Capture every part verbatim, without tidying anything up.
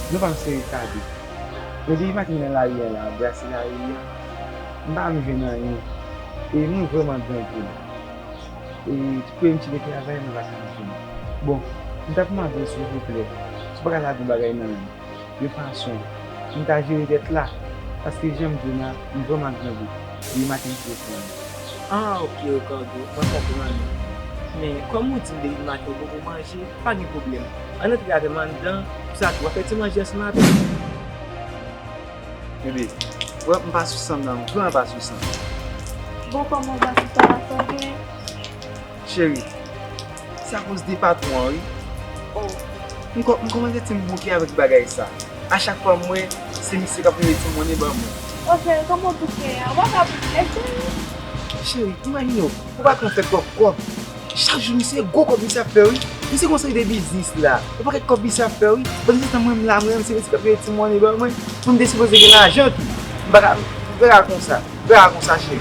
Nou pa m sere kado. Men depi maten m nan lari a la, brase lari a, m pa janm jwenn anyen. E mwen vrèman grangou la. E ti kote m tire travay, mwen pa ka jwenn. Bon, m t ap mande w silvouplè, si w pa ka lage yon bagay nan men m, yon fason pou m ta jere tèt la, paske jan m di w la, m vrèman grangou. Depi maten m sou flann. Ah, ok, Ricardo, mwen konprann ou. Men, kòm ou di m depi maten ou poko manje, pa gen pwoblèm. Ann antre avè m anndan, konsa tou, w a fè ti manje ansanm avè m. Bebe, wè, m pa sou san m nan, m vrèman pa sou san m. Bon, kòman w pa sou san w la, sa w gen? Cheri, se akoz de patwon an, wi. Oh. M kò-, m kòmanse ti m bouke avèk bagay sa. A chak fwa m wè, se misye k ap rele ti monnen ban mwen. Oh, cheri, kòman w bouke a? Ou pa ka bouke, cheri. Cheri, imajine w, ou pa konn fè kòb kòb. Chak jou, misye gwo kòb misye ap fè, wi. Misye gon seri de biznis la. Yon pakèt kòb misye ap fè, wi. Pandan se tan, mwen, m la, mwen, se misye k ap rele ti monnen ban mwen. Mwen, m te sipoze gen lajan tou. M pa ka, m pa ka konsa. M pa ka konsa, cheri.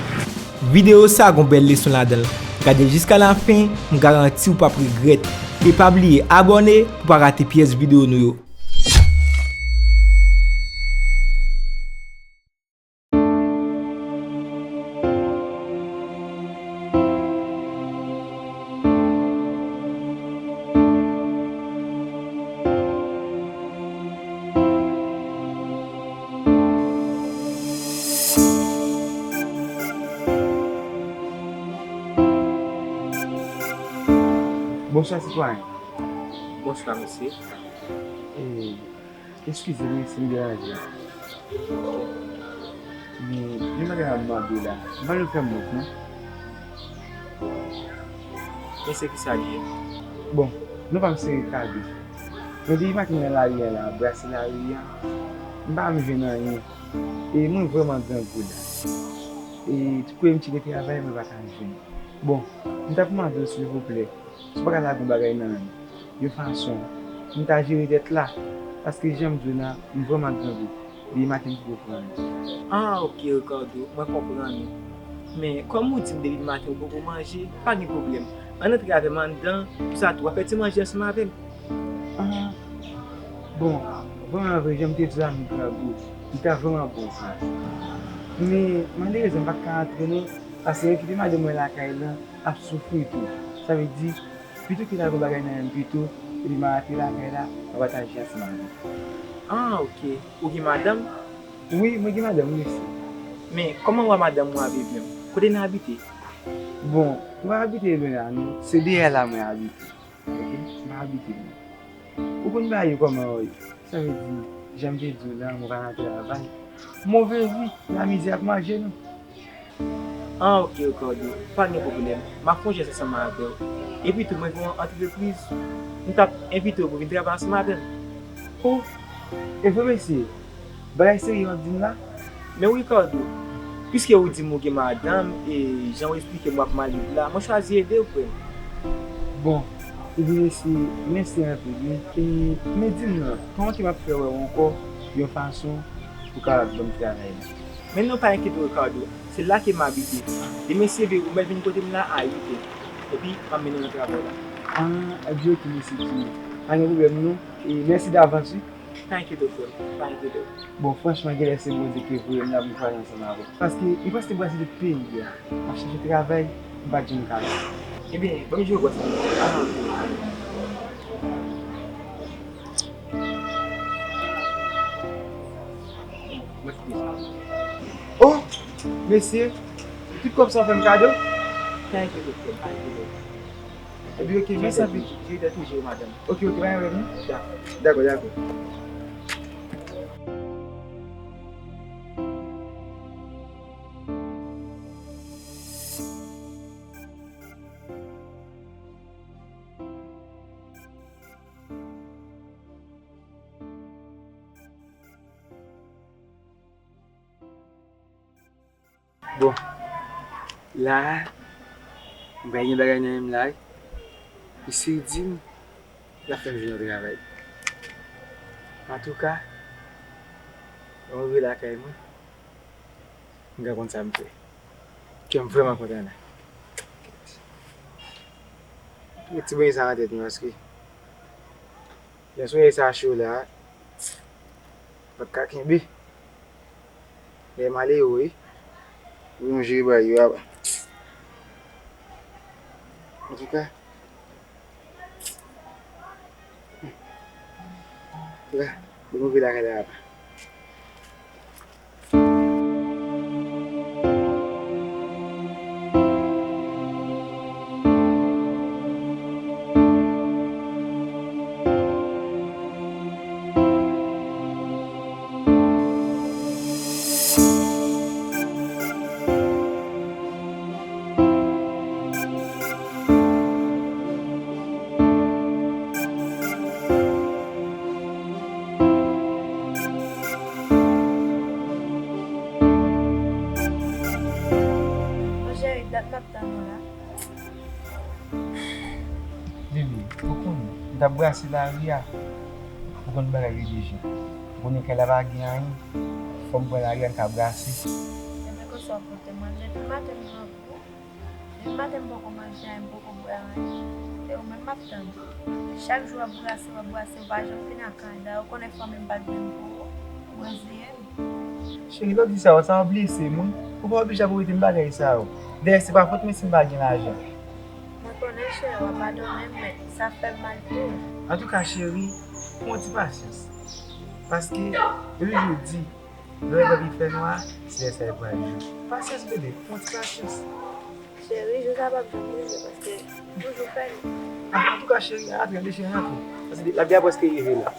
Videyo sa gon bèl leson ladan l. Gade l jiska lafen, m garanti w p ap regrèt. E pa bliye abòne pou w pa rate pyès videyo nou yo. Bonswa, sitwayen. Bonswa, mesye. E, eskize m si m deranje. Men, yon bagay m ap mande w la, m pa vle w fè m wont, non. Men se kisa l ye? Bon, non pa m se Ricardo. Men depi maten m nan lari a la, brase lari a, m pa janm jwenn anyen. E mwen vrèman grangou la. E ti kote m tire travay, mwen pa ka jwenn. Bon, m t ap mande w silvouplè, si w pa ka lage yon bagay nan men m, yon fason pou m ta jere tèt la, paske jan m di w la, m vrèman grangou. Depi maten m poko pran anyen. Ah, ok, Ricardo, mwen konprann ou. Men, kòm ou di m depi maten ou poko manje, pa gen pwoblèm. Ann antre avè m anndan, konsa tou, w a fè ti manje ansanm avè m. Ah, bon, vrèman vre, jan m te di w la, m grangou. Li ta vrèman bon vre. Men, malerezman, m pa t ka antre non, paske m kite madanm mwen lakay lan ap soufri tou. Sa vle di, pito ke l al gon bagay nan men m pito, epi m a rete lakay la, m a pataje ansanm avè l. Ah, ok. Ou gen madanm? Wi, mwen gen madanm, wi, mesye. Men, kòman ou a madanm ou a viv menm? Kote n abite? Bon, mwen pa abite lwen la, non. Se dèyè la mwen abite. Ok? Mwen pa abite lwen. Ou konn bagay yo kòman yo ye. Sa vle di, jan m te di w la, mwen pa nan travay. Move vi, lamizè ap manje nou. Ah, ok, Ricardo. Pa gen pwoblèm. M ap fè yon jès ansanm avè w. Epi tou, mwen gen yon antrepriz. M t ap envite w pou w vin travay ansanm avè m. Oh, e vre, mesye? Bagay serye w ap di m la? Men wi, Ricardo. Piske ou di m ou gen madanm, e jan w eksplike m w ap mal viv la, mwen chwazi ede w, frè m. Bon, ebyen, mesye, mèsi anpil, wi. E, men di m non, kòman ke m ap fè wè w ankò yon fason pou w kapab ban m travay la? Men non, pa enkyete w, Ricardo. Se la ke m abite. Demen si Dye vle, ou mèt vin kote m la a uit è. Epi, m ap mennen w nan travay la. Ah, ebyen, ok, mesye Jimmy. Pa gen pwoblèm, non. E mèsi davans, wi. Pa enkyete w, frè m. Pa enkyete w. Bon, franchman, genlè se Bondye ki voye m la pou m kwaze ansanm avè w. Paske m prèske pase tout peyi a. M ap chache travay, m pa t janm ka jwenn. Ebyen, ban m jwe w sa. Ah, ok. Oh, mesye, tout kòb sa w fè m kado? Thank you, doktè, thank you, doktè. Epi, ok, mèsi anpil. Je te touche, madame. Ok, ok, pa gen pwoblèm, non? Dakò. Dakò, dakò. Bon, la a, m pa gen bagay nan men m la, wi. Misye di m l ap fè m jwenn yon travay. Antouka, lè m rive lakay mwen, m ka konn sa m fè. Kè m vrèman kontan la. Met ti bagay sa nan tèt mwen, paske lè solèy sa cho la, Pa t ka kenbe. Lè m ale yo, wi. Pou nou jere bagay yo a. Antouka, antouka, bon, nou rive lakay la apa. Mon cheri, dat m ap tann ou la. Bebe, ou konnen, m t ap brase lari a. Ou konn bagay yo deja. Ou konnen kay la pa gen anyen. Fò m pran lari a, m ka brase. Ebyen, konsa w pote mwen. Depi maten m nan kou. Depi maten m poko manje anyen, m poko bwè anyen. Se ou menm m ap tann. Chak jou w ap brase, w ap brase, ou pa janm vin ak anyen. Dayè, ou konnen fanmi m pa t vin pou ou. Ou reziye m. Cheri, lè w di sa, sa w ap blese m, wi. Ou pa oblije ap rete m bagay sa yo. Dayè, se pa fòt mwen si m pa gen lajan. Mwen konnen, cheri, w ap padone m, men sa fè m mal tou. Antouka, cheri, pran yon ti pasyans. Paske, depi jodi, lè w wè li fè nwa, se lè sa l pral jou. Pasyans, bebe, pran yon ti pasyans. Cheri, jou sa p ap janm rive, paske m toujou fè l. Ah, antouka, cheri, antre, cheri, antre. Paske l ap byen prèske rive la.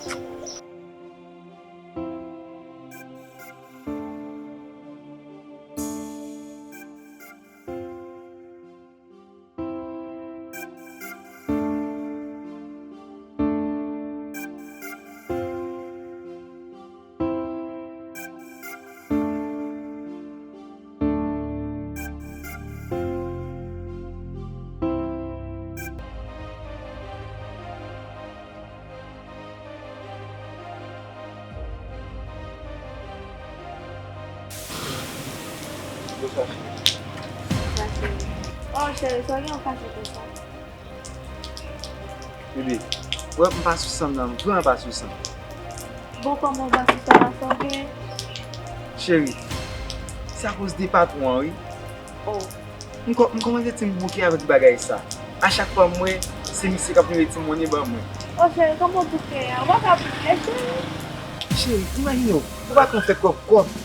Bonswa, cheri. Bonswa, cheri. Oh, cheri, sa w gen w fache konsa? Bebe, ou wè m pa sou san m nan, m vrèman pa sou san m. Bon, kòman w pa sou san m la, sa w gen? Cheri, se akoz de patwon an, wi. Oh. M kò-, m kòmanse santi m bouke avèk bagay sa. A chak fwa m wè, se misye k ap mete ti monnen ban mwen. Oh, cheri, kòman w bouke a? Ou pa ka bouke, cheri. Cheri, imajine w, ou patwon fè kòb kòb.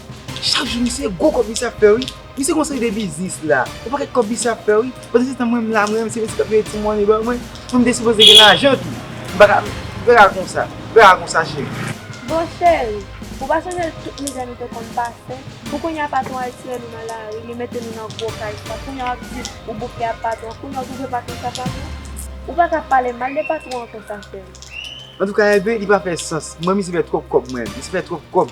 Chak jou, misye gwo kòb misye ap fè, wi. Misye gon seri de biznis la. Yon pakèt kòb misye ap fè, wi. Pandan se tan, mwen, m la, mwen, se misye k ap mete ti monnen ban mwen. Mwen, m te sipoze gen lajan tou. M pa ka, m pa ka konsa. M pa ka konsa, cheri. Bon, cheri, ou pa sonje tout mizè nou te konn pase? Pou kounye a patwon al tire nou nan lari, li mete nou nan gwo kay sa. Kounye a w ap di ou bouke ak patwon. Kounye a w twouve patwon sa pa bon. Ou pa ka pale mal de patwon an konsa, cheri. Antouka, enben, li pa fè sans. Mwen, misye fè twòp kòb, mwen. Misye fè twòp kòb.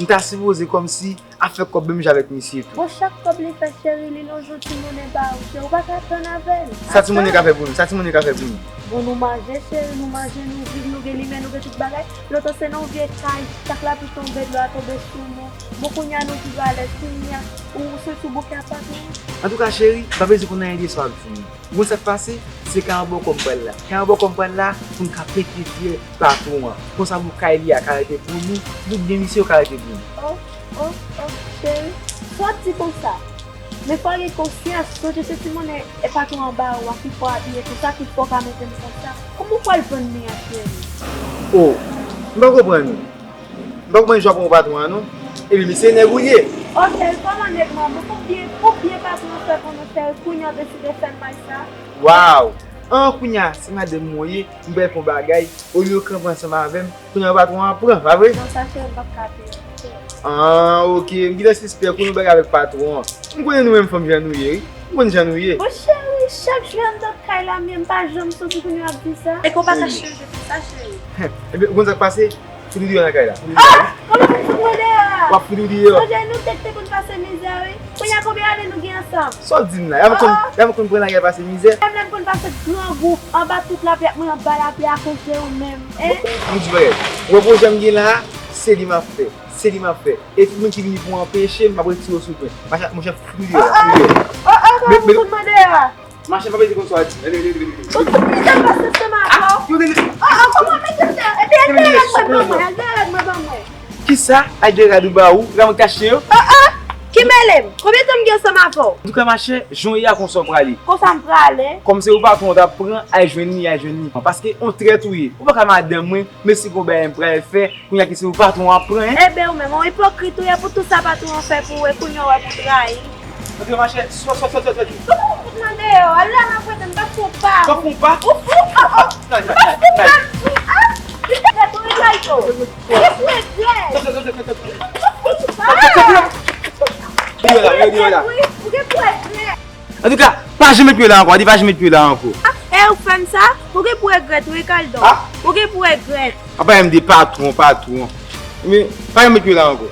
M ta sipoze kòmsi ap fè kòb menm jan avèk misye tou. Bon, chak kòb li fè, cheri, li lonje yon ti monnen ba ou, cheri, ou pa ka tann avè l. Sa ti monnen ka fè pou nou? Sa ti monnen ka fè pou nou? Bon, nou manje, cheri, nou manje, nou viv, nou gen limyè, nou gen tout bagay. Lòt se nan yon vye kay, chak lapli tonbe, dlo a tonbe sou nou. Bon, kounye a nou viv alèz, kounye a ou santi w bouke ak patwon an. Antouka, cheri, m pa bezwen konn anyen de sa w ap di m. Ou konn sa k pase? Se kay anba w kò m pral la. Kay anba w kò m pral la pou n ka pete fyè patwon an. Konsa pou kay li a ka rete pou nou, tout byen misye yo ka rete pou nou. Oh, oh, oh, cheri, sa w ap di konsa? Men fò w gen konsyans, sonje se ti monnen e patwon an ba ou a ki fè w abiye konsa, ki fè w ka mete m konsa. Kòman w pral vann li an, cheri? Oh, m pa konprann ou. M pa konprann jan w pran patwon an non. Epi misye nèg ou ye. Oh, cheri, kòman nèg mwen? Bon, konbyen, konbyen patwon an fè pou nou, cheri, kounye a w deside fè m mal sa? Waw! An, kounye a, se madanm mwen w ye, m pral fè yon bagay, olye w kanpe ansanm avè m, kounye a patwon an pran, pa vre? Non, sa, cheri, m p ap ka peye. An, oke, m gentan sispèk ou yon bagay avèk patwon an. M konnen nou menm fanm jan nou ye, wi. M konn jan nou ye. Bon, cheri, chak jou anndan kay la, men m pa janm soti kounye a w ap di sa. E ke w pa ka chanje pou sa, cheri. Ebyen, ou konn sa k pase? Fout ou deyò nan kay la. Ah! Kòman pou m fout mwen deyò a? W ap fout ou deyò. Sonje nou te, te konn pase mizè, wi. Kounye a konbyen ane nou gen ansanm? Sa w di m la? Epi w konn, epi w konn pran lari al pase mizè? Menm lè m konn pase grangou, anba tout lapli, ap mouri anba lapli akoz de ou menm, en? M di bagay. Ou wè pwojè m gen la a, se li m ap fè. Se li m ap fè. E tout moun ki vini pou anpeche m, m ap retire yo sou pwen. Mache, monchè, fout ou deyò, fout ou deyò. Oh, oh, kòman pou fout mwen deyò a? Mache, m pa bezwen konn sa w ap di. Ou tout pita pase ansanm avè w. Ah, yo, yo, yo. Oh, oh, kòman mete w deyò? Epi al derè mwen ban mwen, al derè mwen ban mwen. Ki Kisa Aydera di w ba ou, ou ka mwen kache yo? Oh, oh! Ki mele m? Konbyen tan m gen ansanm avè w? Antouka, machè, jan w ye a, konsa w prale. Konsa m prale? Kòm se ou patwon, w t ap pran, al jwenn li, al jwenn li. Paske on trèt ou ye. Ou pa ka madanm mwen, men si gon bagay m pral fè, kounye a ki se ou patwon w ap pran, en? Enben, ou menm, on ipokrit ou ye, pou tout sa patwon an fè pou ou, e kounye a w ap trayi. Antouka, machè, sòti, sòti, sòti, sòti. Kòman ou fout nan deyò? Al la, m ap rete, m p ap fè w pa. W ap fè w pa? Ou fou? Oh, oh. M p ap fou, ah! Ou regrèt, ou regrèt. Ou regrèt. Ou fou, pa. Yo, yo, yo, yo. Ou gen pou regrèt. Antouka, pa janm met pye la ankò, di pa janm met pye la ankò. Ah, e ou k fè m sa? Ou gen pou regrèt, wi, Ricardo. Ah. Ou gen pou regrèt. Apa, M D patwon, patwon. Men, pa janm met pye la ankò.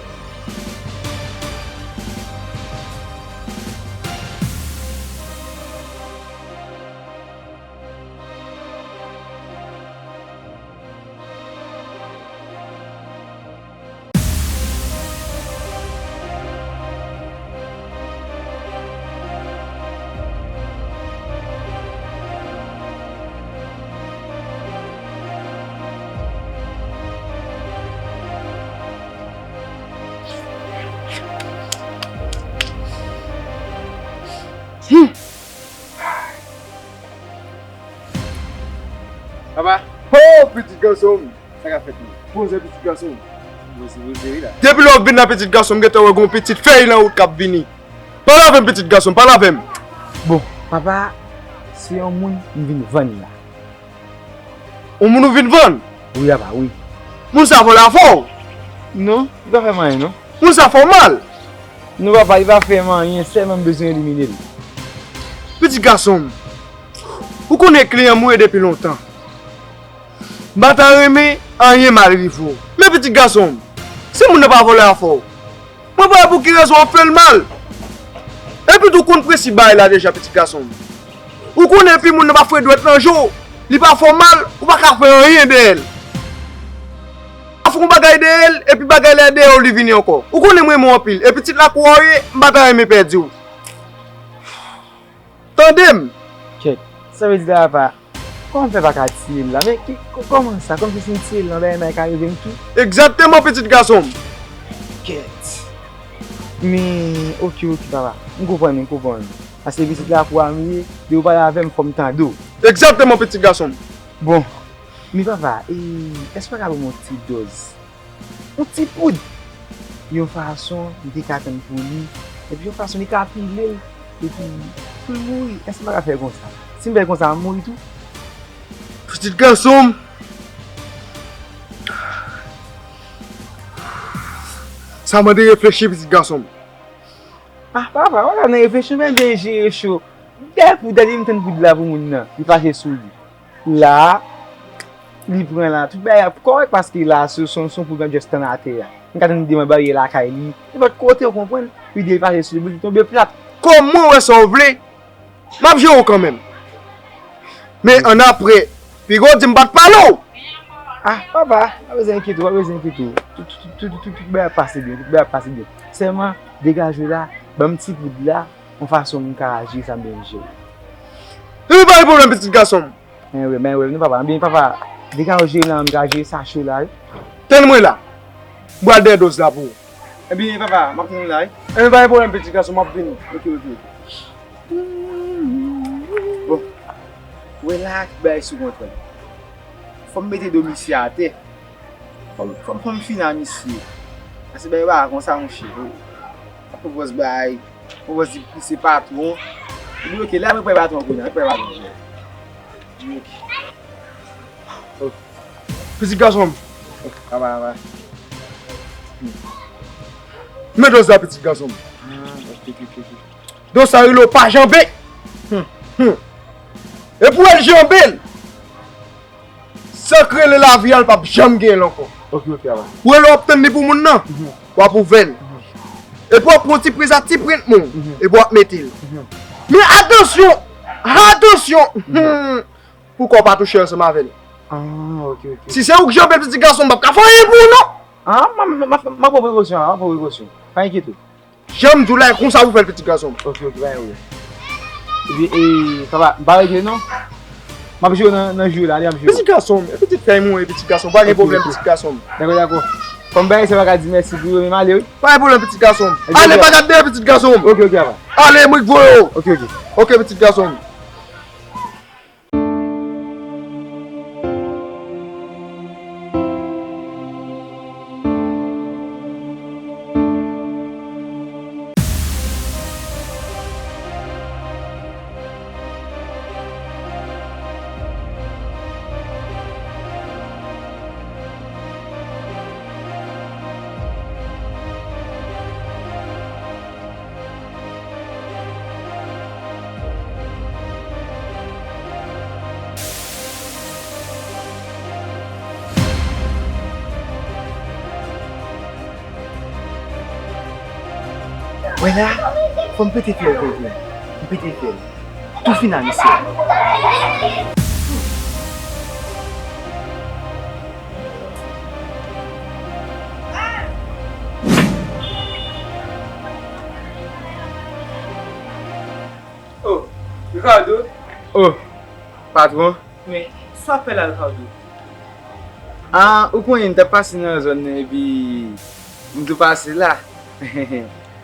Papa. Ho, pitit gason m! Sa k ap fèt menm? Poze, pitit gason m. Poze, poze, wi la. Depi lè w vin la, pitit gason m, m gentan wè gon pitit fèy nan wout k ap vini. Pale avè m, pitit gason m, pale avè m. Bon, papa, se yon moun m vin vann la. Yon moun ou vin vann? Wi, papa, wi. Moun sa vòlè afè w? Non, li pa fè m anyen, non. Moun sa fè w mal? Non, papa, li pa fè m anyen, sèlman m bezwen elimine l. Pitit gason m, ou konnen kliyan m ou ye depi lontan. M pa ta renmen anyen mal rive w. Men pitit gason m, si moun nan pa vòlè afè w, mwen pa wè pou ki rezon w ap fè l mal. Epi tou, ou konn prensip bagay la deja, pitit gason m. Ou konnen epi moun nan pa foure dwèt nan je w, li pa fè w mal, ou pa ka fè anyen dèyè l. Ou fè yon bagay dèyè l, epi bagay la dèyè w li vini ankò. Ou konnen m renmen w anpil, e pitit lakou a w ye, m pa ta renmen pèdi w. Tande m! Kèt, sa vle di la, papa? Kòman m fè pa ka tiye l la? Men ki, kò-, kòman sa? Kòmsi si m tiye l la, bagay nan ka rive m tou? Egzakteman, pitit gason m. Kèt. Men, oke, oke, papa. M konprann, m konprann. Paske pitit lakou a m ye, depi w pale avè m, fò m tande w. Egzakteman, pitit gason m. Bon, men papa, e, èske w pa ka ban m yon ti dòz? Yon ti poud. Yon fason li te ka tann pou li, epi yon fason li ka pile l, epi pou l mouri. Èske m pa ka fè l konsa? Si m fè l konsa, m mouri tou? Pitit gason m. Sa mande reflechi, pitit gason m. Ah, papa, wala nan reflechi, men byen jere cho. Dèyè pou dèyè m tann poud la pou moun nan, li fache sou li. La, li pran la, tout bagay ap kòrèk paske la, se, se, se yon pwogram just tann atè a. M ka tann li devan baryè lakay li. Nenpòt kote, w konprann, li deplase sou li, li tonbe plat. Kòman w wè sa w vle, m ap jere w kanmenm. Men annapre, piga w di m pa t pale w. Ah, papa, pa bezwen enkyete w, pa bezwen enkyete w. Tout, tout, tout, tout, tout bagay ap pase byen, tout bagay ap pase byen. Sèlman, degaje w la, ban m ti poud la, yon fason m ka jere sa m bezwen jere. Epi pa gen pwoblèm, pitit gason m. Mwen wè, mwen wè, non, papa. Ebyen, papa, degaje w jere la, m ka jere sa cho la, wi. Tann mwen la. M pral dèyè dòz la pou ou. Ebyen, papa, m ap tann ou la, wi. Ebyen, pa gen pwoblèm, pitit gason, m ap vini. Oke, oke. Bon. Wè la, ki bagay sou kontwòl. Fò m mete do misye atè. Fò m, fò m, fò m fini a misye. Paske bagay pa konsa, monchè. Ap pran pòz bay, pran pòz di pou se patwon. Epi oke, la mwen pran patwon kounye a, mwen pran patwon kounye a. Epi oke. Oh. Pitit gason m. Oh, aba, aba. Men dòz la, pitit gason m. Ah, oke, oke, oke, oke. Dòz sa rele w pa janbe. Hmm, hmm. E pou w al janbe l. Sa k rele lavi a, l p ap janm genyen l ankò. Ok, ok, papa. Ou wè lè w ap tann li pou moun nan, mhm, w ap ouvè l. Mhm. Epi w ap pran ti prez a ti prent moun, mhm, epi w ap mete l. Mhm. Men atansyon! Atansyon! Mhm. Hmm, pou kò w pa touche ansanm avè l. Ah, ok, ok. Si se ou k janbe l, pitit gason m, m p ap ka fè anyen pou ou, non! Ah, m, m, m, m ap pran prekosyon, m ap pran prekosyon. Pa enkyete w. Jan m di w la, e konsa pou fè l, pitit gason m. Ok, ok, pa gen pwoblèm. Epi, e, papa, m pa regle non. M ap jwe nan, nan jwe la, ale m ap jwe. Pitit gason m, e pitit fèy mwen, pitit gason m, pa gen pwoblèm, pitit gason m. Dakò, dakò. Fò m bay sa, pa ka di mèsi pou yo, men m ale, wi. Pa gen pwoblèm, pitit gason m. Ale, pa gade pitit gason m. Ok, ok, papa. Ale, mwen k voye w. Ok, ok. Ok, pitit gason m. Wè la, fò m pete fyèl pou ou. M pete fyèl. Tou final, mesye. Oh, Ricardo. Oh, patwon. Men, sa w ap fè la, Ricardo? Ah, ou konnen, m t ap pase nan zòn nan, epi m tou pase la.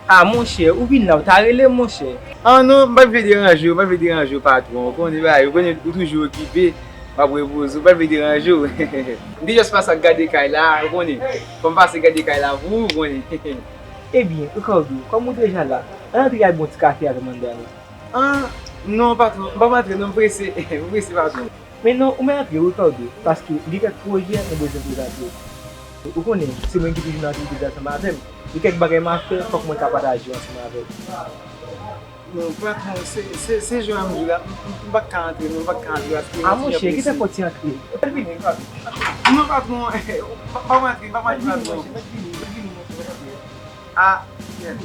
Ah, monchè, ou vin la, ou ta rele m, monchè. Ah non, m pa t vle deranje w, m pa t vle deranje w, patwon. Ou konnen bagay, ou konnen ou toujou okipe, w ap repoze, m pa t vle deranje w. M te jis pase ak gade kay la, ou konnen. Fò m pase gade kay la pou ou, ou konnen. Ebyen, Ricardo, kòm ou deja la, ann antre al bwè yon ti kafe avè m anndan la. Ah, non, patwon, m p ap antre, non, m prese, m prese, patwon. Men non, ou mèt antre wi, Ricardo, paske gen kèk pwojè mwen bezwen prezante w. Ou konnen, se mwen ki toujou nan aktivite ansanm avè m. Gen kèk bagay m ap fè, fòk mwen ka pataje yo ansanm avè w. Non, patwon, se, se, se jan m di w la, m, m, m pa ka antre, non, m pa ka antre, paske... Ah, monchè, gentan fò w te antre. Ou pral vini, Ricardo. Non, patwon, pa, pa m antre, pa m antre, patwon. Ah, yes.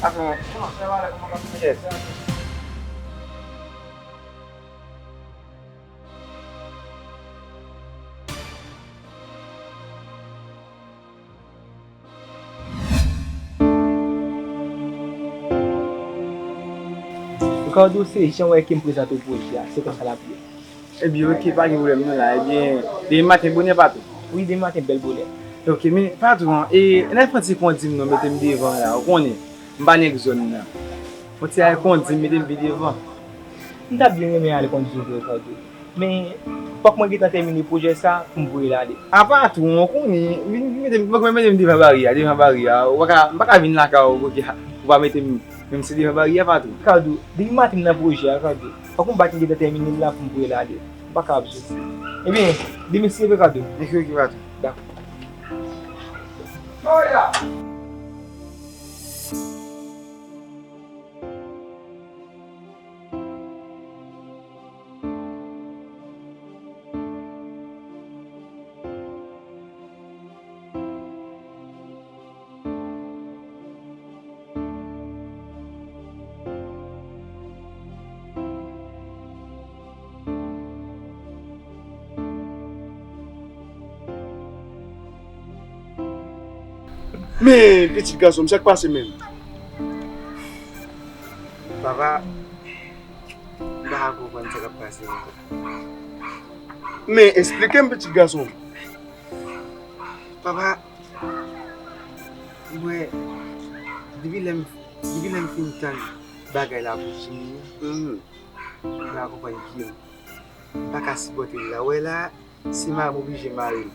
Patwon. Yes. Ricardo, se jan w wè ke m prezante w pwojè a, se konsa l ap ye. Ebyen, oke, pa gen pwoblèm non la. Ebyen, demen maten bonè, patwon? Wi, demen maten bèl bonè. Oke, men patwon, e, n a fè yon ti kondi m non, mete m devan la, ou konnen. M pa nèg zòn nan. Yon ti ay kondi m mete m pi devan. M ta byen renmen ale kondi vre, Ricardo. Men, fòk mwen gentan tèmine pwojè sa pou m voye l ale. A patwon, ou konnen, vin, vin mete m, fòk mwen mete m devan baryè a, devan baryè a. Ou pa ka, m pa ka vin lakay ou, kote a, ou pa mete m, menm si devan baryè a, patwon. Ricardo, depi maten m nan pwojè a, Ricardo. Fòk mwen bat m gentan tèmine l la pou m voye l ale. M pa ka ap soti. Ebyen, demen si Dieu veut, Ricardo. Oke, oke, patwon. Dakò. Men, pitit gason m, sa k pase menm? Papa, m pa ka konprann sa k ap pase la. Men, esplike m, pitit gason m. Papa, mwen, depi lè m, depi lè m fin tann bagay la pou Jimmy, m pa ka konprann pye m. M pa ka sipòte l la. Ou wè la, se mare m oblije mare l.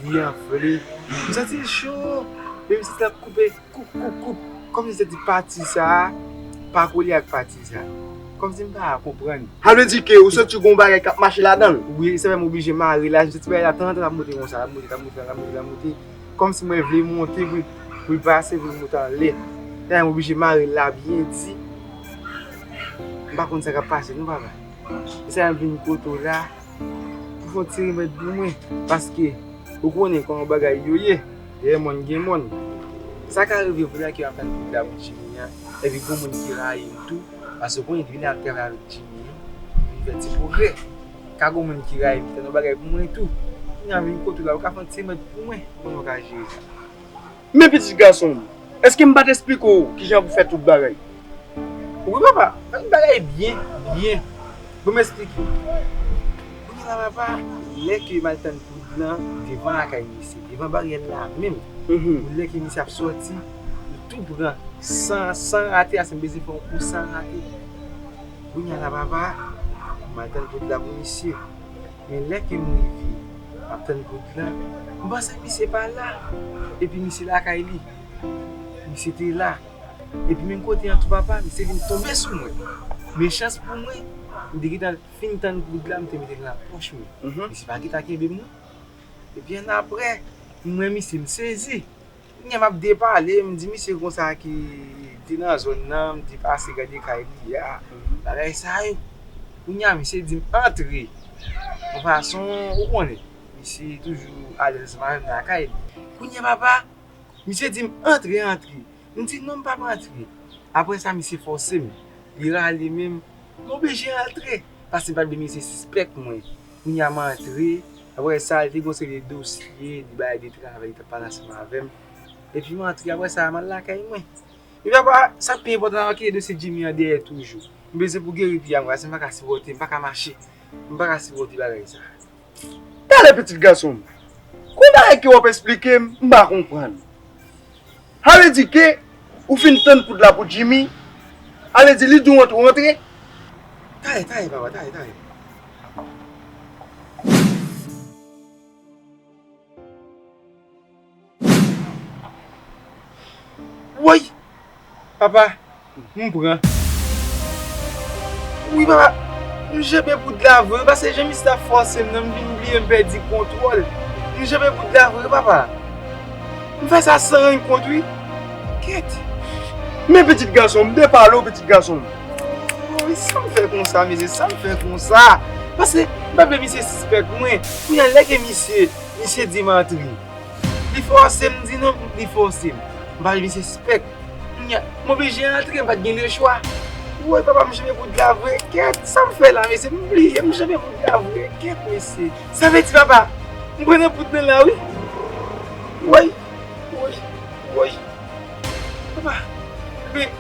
Li anfle. M santi l cho. Epi m santi l ap koupe, koup, koup, koup. Kòmsi m santi pati sa a pa kole ak pati sa a. Kòmsi m pa konprann. Sa vle di ke ou santi gon bagay k ap mache ladan l? Wi, sa fè m oblije mare l la. M santi bagay la tanzantan l ap monte konsa, l ap monte, l ap monte, l ap monte, l ap monte. Kòmsi mwen vle monte pou, pou l pase, pou l monte anlè. Sa fè m oblije mare l la byen di. M pa konn sa k ap pase non, papa. Se sa m vin kote w la pou fè yon ti remèd pou mwen. Paske, ou konnen kòman bagay yo ye, dèyè mòn gen mòn. Sa ka rive vre ke m ap tann kout la pou Jimmy an, epi gon moun ki rayi m tou, paske ou konnen depi lè m ap travay avèk Jimmy an, m fè ti pwogrè. Ka gon moun ki rayi m, ki tann yon bagay pou mwen tou. Kounye a m vin kote w la, ou ka fè yon ti remèd pou mwen, pou mwen ka jere sa. Men pitit gason m, èske m pa t esplike w kijan pou fè tout bagay? Wi papa, fè tout bagay byen, byen. Bon, m esplike w. Kounye a la papa, lè ke m al tann kout Nan devan lakay misye, devan baryè la menm. Pou lè ke misye ap sòti, li tou pran san, san rate, ase m bezwen fè yon kou san rate. Kounye a la, papa, m al tann goud la pou misye. Men lè ke m rive, m ap tann goud la, m panse misye pa la. Epi misye lakay li. Misye te la. Epi menm kote an tou, papa, misye vin tonbe sou mwen. Men chans pou mwen, m te gentan fin tann goud la, m te mete l nan pòch mwen. Misye pa gentan kenbe m, non. Epi annapre, m wè misye, m sezi. Kounye a m ap depale, m di misye konsa ki te nan zòn nan, m di pase gade kay li a, bagay sa yo. Kounye a misye di m antre. Yon fason, ou konnen, misye toujou alèz ansanm avè m lakay li. Kounye a papa, misye di m antre, antre. M di non, m p ap antre. Apre sa, misye fòse m. Li rale men m. M oblije antre. Paske m pa t vle misye sispèk mwen. Kounye a m antre. Apre sa, li te gon seri de dosye, de bagay de travay, li t ap pale ansanm avè m. Epi m antre, apre sa, m al lakay mwen. Men papa, sa k pi enpòtan la, kite dosye Jimmy an dèyè toujou. M bezwen pou geri pye a mwen, paske m pa ka sipòte, m pa ka mache. M pa ka sipòte bagay sa. Talè pitit gason m. Gon bagay ke w ap esplike m, m pa konprann. Sa vle di ke ou fin tann goud la pou Jimmy, sa vle di li di w antre, w antre. Talè, talè, papa, talè, talè. Woy! Papa, m pran. Wi, papa, m janbe goud la vre, paske jan misye ap fòse m nan, m vin bliye, m pèdi kontwòl. M janbe goud la vre, papa. M fè sa san rann kont, wi. Kèt. Men pitit gason m, m te pale w, pitit gason m. Woy, sa m fè konsa, mesye, sa m fè konsa? Paske m pa vle misye sispèk mwen. Kounye a, lè ke misye, misye di m antre. Li fòse m di non, li fòse m. M pa vle misye sispèk. Kounye a, m oblije antre, m pa t gen lechwa. Woy, papa, m janbe goud la vre, kèt. Sa m fè la, mesye? M bliye, m janbe goud la vre, kèt, mesye. Sa vle di, papa, m pran nan bout nan la, wi. Woy, woy, woy. Papa, men,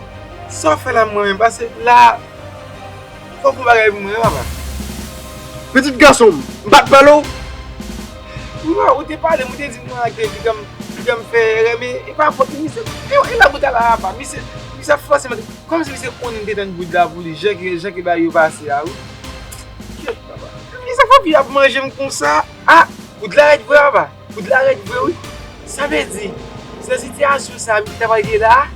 sa w fè la mwen menm, paske la, fòk yon bagay pou mwen, papa. Pitit gason m, m pa t pale w? Wi, papa, ou te pale m, ou te di m nan anglè, piga m, piga m fè erè, men e pa fòt misye. E, e la bout la, papa, misye, misye ap fòse m, kòmsi misye konnen m te tann goud la pou li, jan ke, jan ke bagay yo pase a, wi. Kèt, papa. Misye fòk li ap manje m konsa. A, goud la rèd vre, papa. Goud la rèd vre, wi. Sa vle di, se nan sitiyasyon sa a, misye ta pral ye la a?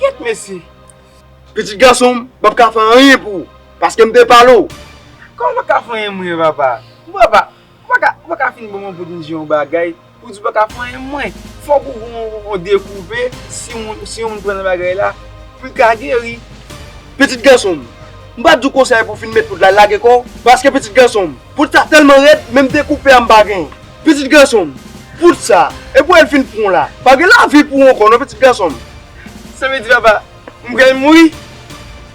Kèt, mesye. Pitit gason m, m p ap ka fè anyen pou ou, paske m te pale w. Kòman m p ap ka fè anyen mwen, papa? Papa, ou pa ka, ou pa ka fin ban m yon bout m di yon bagay, pou di ou pa ka fè anyen mwen. Fòk ou gon yon dekoupe, si yon moun, si yon moun pran nan bagay la, pou l ka geri. Pitit gason m, m pa di w konsa pou w fin met poud la lage kò w, paske pitit gason m, poud sa tèlman rèd, menm dekoupe a m pa gen. Pitit gason m, poud sa, e pou l fin pran w la, pa gen lavi pou ou ankò non, pitit gason m. Sa vle di, papa, m pral mouri?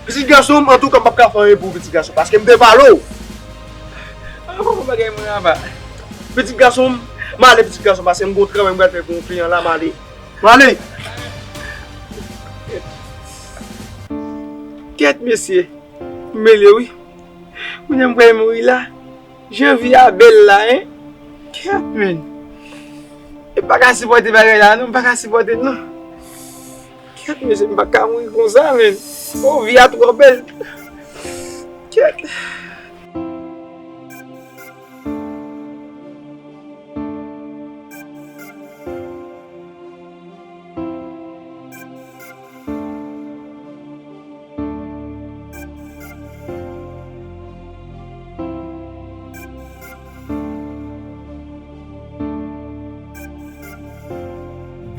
Pitit gason m, antouka, m p ap ka fè anyen pou ou, pitit gason, paske m te pale w. An, papa, bagay mwen, papa. Pitit gason m, m ale, pitit gason, paske m gon travay m pral fè pou yon kliyan la, m ale. M ale. Kèt, mesye. M mele, wi. Kounye a m pral mouri la. Jan vi a bèl la, en. Kèt, men. E pa ka sipòte bagay la, non. M pa ka sipòte, non. Kèt, mesye, m pa ka mouri konsa, men. O, vi a twò bèl. Kèt.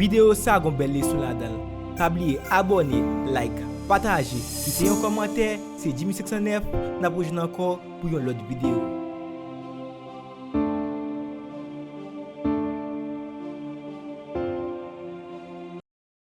Videyo sa gon bèl leson ladan l. Pa bliye abòne, like, pataje, kite yon kòmantè. Se Jimmy senk san nèf, n ap rejwenn ankò pou yon lòt videyo.